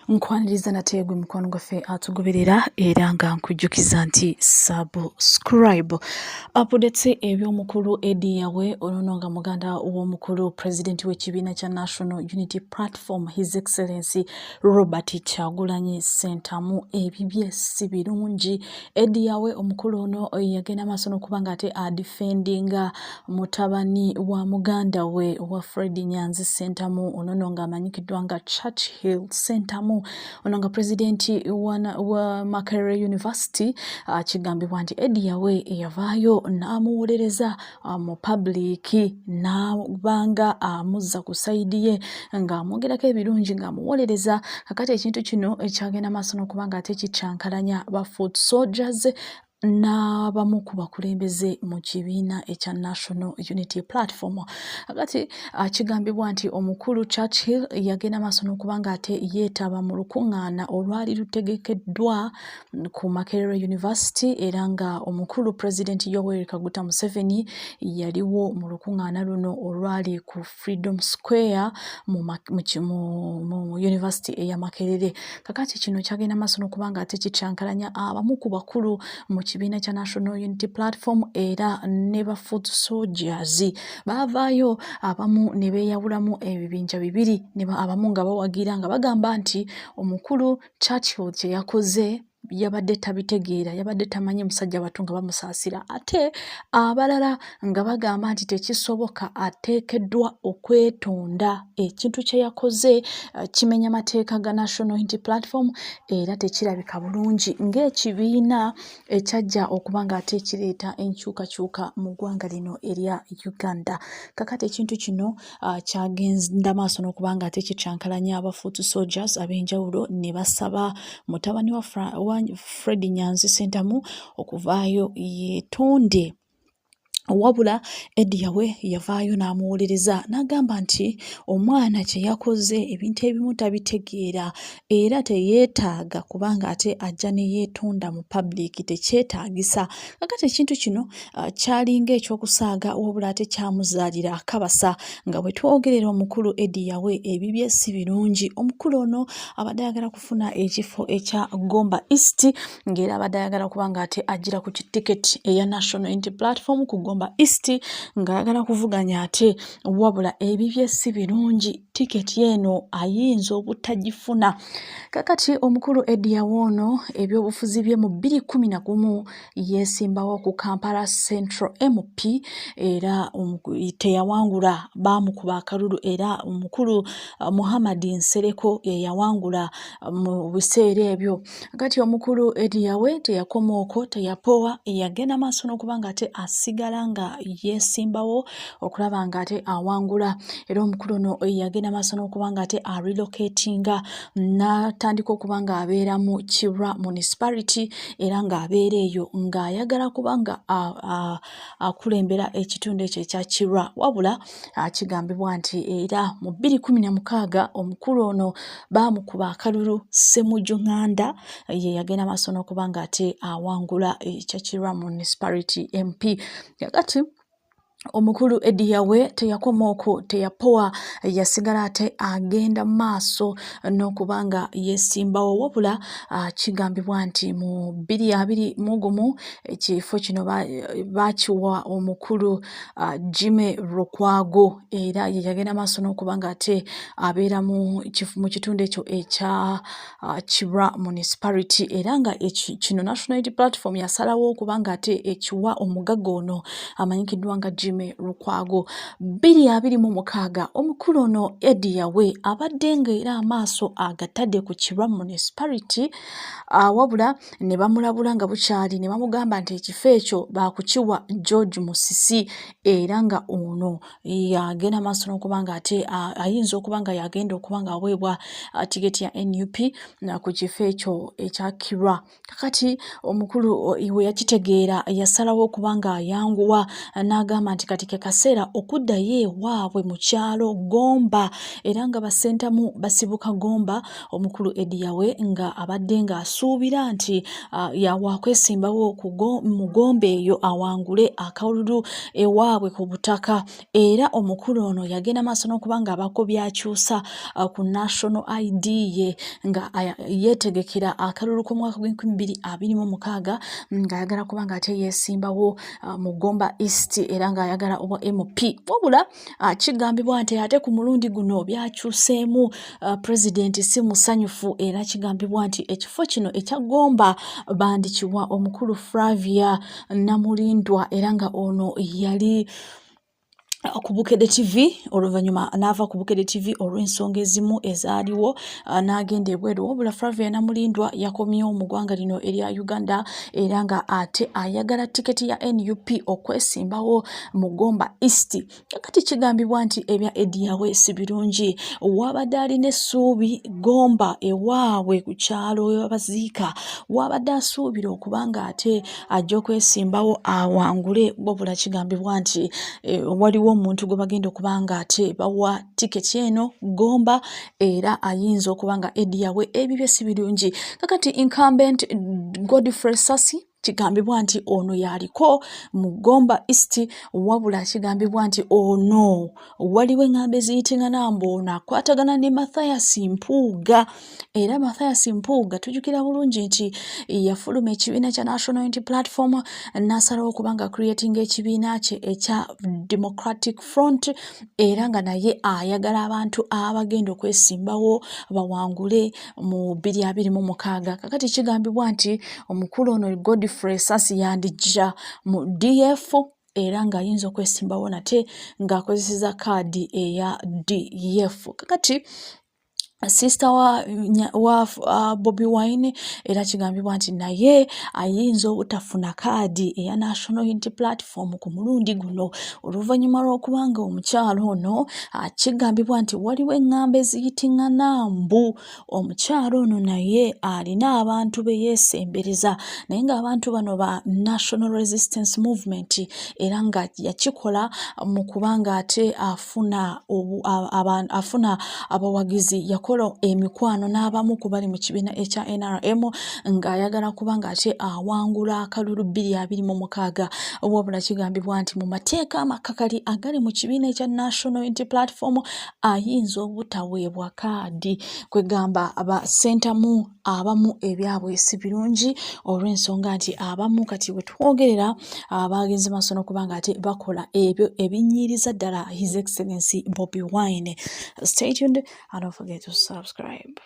Nkwaniriza nate gwe mukwano gwaffe atugoberera era nga nkujjukiza nti subscribe. Updates eby'omukulu Eddie Yawe ono nga muganda w'omukulu president w'ekibiina kya National Unity Platform His Excellency Robert Kyagulanyi Ssentamu ebibye si birungi. Eddie Yawe omukulu ono yagenda maaso n'okuba nga ate adifendinga mutabani wa muganda we owa Fred Nyanzi Ssentamu ono no ng'amanyikiddwa nga Churchill Ssentamu ono nga pulezidenti wa, wa Makerere University kigambibwa nti Eddie Yawe yavaayo n'amuwolereza mu public n'abanga amuzza ku sayidi ye ng'amwogerako ebirungi ng'amuwolereza. Kakati ekintu kino ekyagenda maaso n'okuba nga ate kikyankalanya ba foot soldiers n'abamu ku bakulembeze mu kibiina ekya National Unity Platform. Kati kigambibwa nti omukulu Churchill yagenda maaso n'okuba nga ate yeetaba mu lukuŋŋaana olwali lutegekeddwa ku Makerere University era nga omukulu President Yoweri Kaguta Museveni yaliwo mu lukuŋŋaana luno olwali ku Freedom Square mu, mu, mu, mu University eya Makerere. Kakati kino kyagenda maaso n'okuba nga ate kikyankalanya abamu ku bakulu mu kibiina kya National Unity Platform era ne ba foot soldiers baavaayo abamu ne beeyawulamu ebibinja bibiri ne abamu nga bawagira nga bagamba nti omukulu Churchill kye yakoze yabadde tabitegeera, yabadde tamanyi musajja wattu nga bamusaasira, ate abalala nga bagamba nti tekisoboka ateekeddwa okwetonda ekintu kye yakoze kimenya mateeka ga National Unity Platform era tekirabika bulungi ng'ekibiina ekyajja okuba ng'ate kireeta enkyukakyuka mu ggwanga lino erya Uganda. Kakati ekintu kino kyagenda maaso n'okuba nga ate kikyankalanya aba foot soldiers ab'enjawulo ne basaba mutabani wa, wa Fred Nyanzi Ssentamu okuvaayo yeetonde. Wabula Eddie Yawe yavaayo n'amuwolereza n'agamba nti omwana kye yakoze ebintu ebimu tabitegeera era teyeetaaga kubanga ate ajja ne yeetonda mu public tekyetaagisa. Kakati ekintu kino kyalinga ekyokusaaga wabula ate kyamuzaalira akabasa nga bwe twogerera omukulu Eddie Yawe ebibye si birungi. Omukulu ono abadde ayagala kufuna ekifo ekya Gomba East ng'era abadde ayagala kuba nga ate ajjira ku kitiketi eya National Unity Platform ku Gomba East ng'ayagala kuvuganya ate wabula ebibye si birungi tiketi eno ayinza obutagifuna. Kakati omukulu Eddie Yawe ono ebyobufuzi bye mu 2011 yeesimbawo ku Kampala Central MP era teyawangula baamukuba akalulu era omukulu Muhammad Nsereko ye yawangula mu biseera ebyo. Kati omukulu Eddie Yawe teyakoma okwo teyapowa yagenda maaso n'okuba nga ate asigala nga yeesimbawo okulaba nga ate awangula era omukulu ono yagenda maaso n'okuba nga ate arelocatinga n'atandika okuba nga abeera mu Kira Municipality era ng'abeera eyo ng'ayagala kuba nga akulembera ekitundu ekyo ekya Kira. Wabula kigambibwa nti era mu 2016 omukulu ono baamukuba akalulu Ssemujju Nganda ye yagenda maaso n'okuba nga ate awangula ekya Kira Municipality MP. Kakati omukulu Eddie Yawe teyakoma okwo teyapowa yasigala ate agenda mu maaso n'okuba nga yeesimbawo wabula kigambibwa nti mu 2021 ekifo kino baakiwa omukulu Jimmy Lukwago era ye yagenda maaso n'okuba nga ate abeera mu kitundu ekyo ekya Kira Municipality era nga kino National Unity Platform yasalawo okuba nga ate ekiwa omugagga ono amanyikiddwa nga Jimmy Lukwago. 2026 omukulu ono Eddie Yawe abadde nga era amaaso agatadde ku Kira Municipality wabula ne bamulabula nga bukyali ne bamugamba nti ekifo ekyo baakukiwa George Musisi era nga ono yagenda maaso n'okuba nga ate ayinza okuba nga yagenda okuba nga aweebwa tiketi ya NUP ku kifo ekyo ekya Kira. Kakati omukulu we yakitegeera yasalawo okuba nga ayanguwa n'agamba nti nti kati ke kaseera okuddayo ewaabwe mu kyalo Gomba era nga bassentamu basibuka Gomba. Omukulu Eddy Yawe nga abadde ng'asuubira nti yawakwesimbawo mu Gomba eyo awangule akalulu ewaabwe ku butaka, era omukulu ono yagenda maaso n'okuba nga abaako by'akyusa ku National ID ye nga yeetegekera akalulu k'omwaka gw'enkumi bbiri abiri mu mukaaga, ng'ayagala kuba nga ate yeesimbawo mu Gomba East era ng'ayagala obwa MP. Wabula kigambibwa nti ate ku mulundi guno byakyuseemu, pulezidenti si musanyufu, era kigambibwa nti ekifo kino ekya Gomba bandikiwa omukulu Flavia Namulindwa, era nga ono yali ku Bukedde TV, oluvannyuma n'ava ku Bukedde TV olw'ensonga ezimu ezaaliwo n'agenda ebweru. Wabula Flavia Namulindwa yakomyewo mu ggwanga lino erya Uganda era nga ate ayagala tiketi ya NUP okwesimbawo mu Gomba East. Kati kigambibwa nti ebya Eddy Yawe si birungi. Wabadde alina essuubi Gomba ewaabwe ku kyalo we babaziika, wabadde asuubira okuba nga ate ajja okwesimbawo awangule, wabula kigambibwa nti waliwo omuntu gwe bagenda okuba nga ate bawa tiketi eno Gomba, era ayinza okuba nga Eddy Yawe ebibye si birungi. Kakati incumbent Godfrey Sasi kigambibwa nti ono yaliko mu Gomba East, wabula kigambibwa nti ono waliwo eŋŋambo eziyitingana mbu ono akwatagana ne Mathias Mpuuga. Era Mathias Mpuuga tujjukira bulungi nti yafuluma ekibiina kya National Unity Platform n'asalawo okuba nga creating ekibiina kye ekya Democratic Front, era nga naye ayagala abantu abagenda okwesimbawo bawangule mu 2026. Kakati kigambibwa nti omukulu ono Godfrey Sasi yandijja mu DF era ng'ayinza okwesimbawo nate ng'akozeseza kaadi eya DF. Kakati sister wa Bobi Wine era kigambibwa nti naye ayinza obutafuna kaadi eya National Unity Platform ku mulundi guno, oluvannyuma lw'okuba nga omukyalo ono kigambibwa nti waliwo eŋŋambo eziyitiŋŋana mbu omukyalo ono naye alina abantu be yeesembereza, naye ng'abantu bano ba National Resistance Movement, era nga yakikola mu kuba nga ate afuna abawagizi. Yakola emikwano n'abamu ku bali mu kibiina ekya NRM ng'ayagala kuba nga ate awangula akalulu 2026. Wabula kigambibwa nti mu mateeka amakakali agali mu kibiina ekya National Unity Platform ayinza obutaweebwa kaadi. Kwegamba basentamu abamu ebyabwe si birungi, olw'ensonga nti abamu kati bwe twogerera bagenze maaso n'okuba nga ate bakola ebyo ebinyiiriza ddala His Excellency Bobi Wine. Stay tuned and don't forget to subscribe.